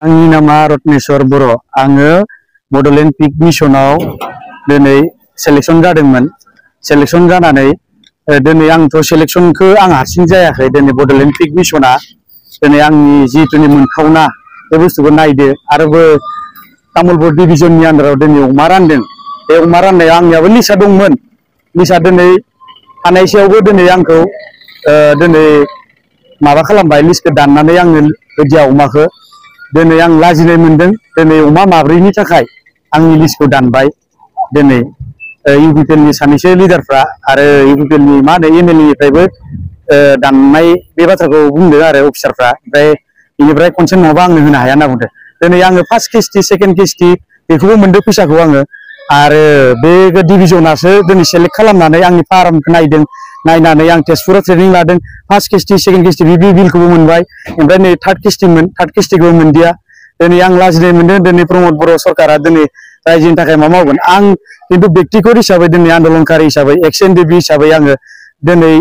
आंनि नामा रत्नेश्वर बर'। आङो बड'लेण्ड पिक मिशनाव दिनै सेलेक्शन जादोंमोन। सेलेक्शन जानानै दिनै आंथ' सेलेक्शनखौ आं हारसिं जायाखै। दिनै बड'लेण्ड पिक मिशना दिनै आंनि जितुनि मोनथावना बे बुस्थुखौ नायदो आरोबो तामुलपुर डिभिजननि आन्दाराव दिनै अमा रानदों। बे अमा राननायाव आंनियाबो लिस्टआ दंमोन। लिस्टआ दिनै थानायसेयावबो दिनै आंखौ दिनै माबा खालामबाय, लिस्टखौ दाननानै आंनो होदिया अमाखौ। दिनै आं लाजिनाय मोनदों। दिनै अमा माब्रैनि थाखाय आंनि लिस्टखौ दानबाय। दिनै इउपिपिएलनि सानैसो लिडारफ्रा आरो इउपिपिएलनि मा होनो एमएलएनिफ्रायबो दाननाय बे बाथ्राखौ बुंदों आरो अफिसारफ्रा। ओमफ्राय बेनिफ्राय कनसेन्ट नङाबा आंनो होनो हाया होनना बुंदों। दिनै आङो फार्स्ट किस्ति सेकेन्ड किस्ति बेखौबो मोनदों फैसाखौ आङो। आरो बे डिभिजनासो दिनै सेलेक्ट खालामनानै आंनि फार्मखौ नायदों। नायनानै आं तेजपुराव ट्रेनिं लादों। फार्स्ट किस्ति सेकेन्ड किस्ति बे बिलखौबो मोनबाय। ओमफ्राय नै थार्ड किस्तिमोन, थार्ड किस्तिखौबो मोनदिया। दिनै आं लाजिनाय मोनदों। दिनै प्रमद बर' सरकारा दिनै रायजोनि थाखाय मा मावगोन। आं खिन्थु बेक्तिगत हिसाबै दिनै आन्दलनकारि हिसाबै एक्स एनडिपि हिसाबै आङो दिनै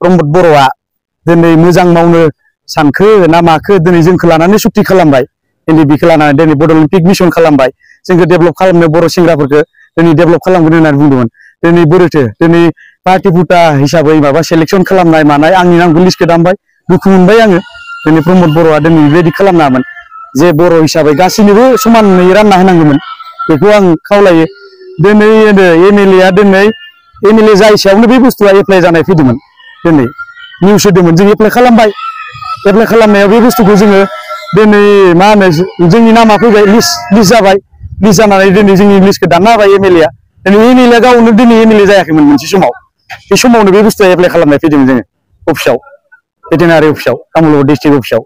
प्रमद बर'आ दिनै मोजां मावनो सानखो ना माखो दिनै जोंखौ लानानै सुक्ति खालामबाय। एनडिपिखौ लानानै दिनै बड'लेण्ड पिक मिशन खालामबाय। जोंखौ डेभेलप खालामनो बर' सेंग्राफोरखौ दिनै डेभेलप खालामगोन होननानै बुंदोंमोन। दिनै बोरैथो दिनै पार्टि फुटा हिसाबै माबा सेलेक्शन खालामनाय मानाय आंनि नामखौ लिस्टखौ दानबाय। दुखु मोनबाय आङो। दिनै प्रमद बर'आ दिनै बेबायदि खालामनाङामोन। जे बर' हिसाबै गासैनोबो समानै रानना होनांगौमोन। बेखौ आं खावलायो। दिनै एमएलएआ दिनै एमएलए जाय सायावनो बे बुस्थुआ एप्लाइ जानाय फैदोंमोन। दिनै निउस होदोंमोन, जों एप्लाइ खालामबाय। एप्लाइ खालामनायाव बे बुस्थुखौ जोङो दिनै मा होनो जोंनि नामा फैबाय, लिस्ट जाबाय। लिस्ट जानानै दिनै जोंनि लिस्टखौ दानना होबाय एमएलएआ। दिनै एमएलएआ गावनो दिनै एमएलए जायाखैमोन मोनसे समाव। बे समावनो बे बुस्थुआ एप्लाइ खालामनाय फैदोंमोन जोङो अफिसाव, भेटेनारि अफिसाव, तामुलपुर डिस्ट्रिक्ट अफिसाव।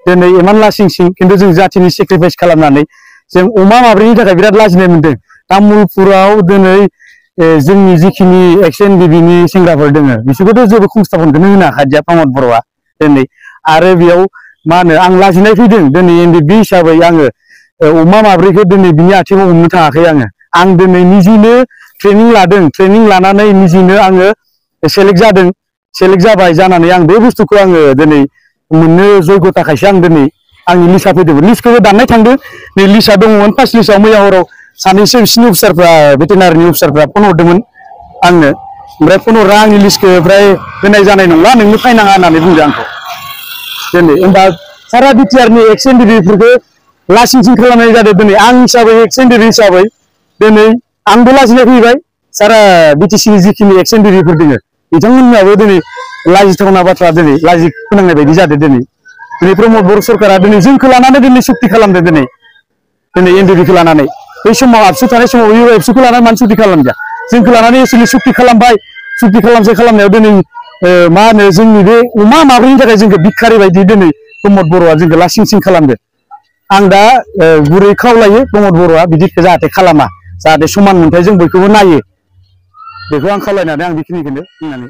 दिनै इमान लासिं सिं खिन्थु जों जाथिनि सेक्रिफाइस खालामनानै जों अमा माब्रैनि थाखाय बिराद लाजिनाय मोनदों। तामुलपुराव दिनै जोंनि जिखिनि एक्स एनडिपिनि सेंग्राफोर दङ बिसोरखौथ' जेबो संस्थापनखौनो होनो हाखादिया प्रमद बर'आ दिनै। आरो बेयाव मा होनो आं लाजिनाय फैदों। दिनै एनडिपि हिसाबै आङो अमा माब्रैखौ दिनै बिनि आथिङाव हमनो थाङाखै आङो। आं दिनै निजेनो ट्रेनिं लादों। ट्रेनिं लानानै निजेनो आङो सेलेक्ट जादों। सेलेक्ट जाबाय। जानानै आं बे बुस्थुखौ आङो दिनै मोननो जयग'था खायसो आं दिनै आंनि लिस्टआ फैदोंमोन। लिस्टखौबो दाननाय थांदों। नै लिस्टआ दङमोन। फार्स्ट लिस्टआव मैया हराव सानैसो बिसिनि अफिसारफ्रा भेटेनारिनि अफिसारफ्रा फन हरदोंमोन आंनो। ओमफ्राय फन हरना आंनि लिस्टखौ ओमफ्राय होनाय जानाय नंला, नोंनो फायनाङा होननानै बुंदों आंखौ। दिनै होमबा सारा बिटिआरनि एक्स एनडिपिफोरखौ लासिंसिं खालामनाय जादों। दिनै आं हिसाबै एक्स एनडिपि हिसाबै दिनै आंबो लाजिनाय फैबाय। सारा बिटिसिनि जिखिनि एक्स एनडिपिफोर दङ बिथांमोननियाबो दिनै लाजिथावना बाथ्रा दिनै लाजि फोनांनाय बायदि जादों। दिनै प्रमद बर' सरकारा दिनै जोंखौ लानानै दिनै सुक्ति खालामदों। दिनै एनडिपिखौ लानानै बै समाव आबसु थानाय समाव इउएफसिखौ लानानै मानो सुक्ति खालामदिया। जोंखौ लानानै एसेनो सुक्ति खालामबाय। सुक्ति खालामनायाव दिनै मा होनो जोंनि बे अमा माब्रैनि थाखाय जोंखौ भिखारि बायदि दिनै प्रमद बर'आ जोंखौ लासिं सिं खालामदों। आं दा गुरै खावलायो प्रमद बर'आ बिदि जाहाथे खालामा, जाहाथे समान मोनथाय जों बयखौबो नायो। बेखौ आं खावलायनानै आं बेखिनिखौनो बुंनानै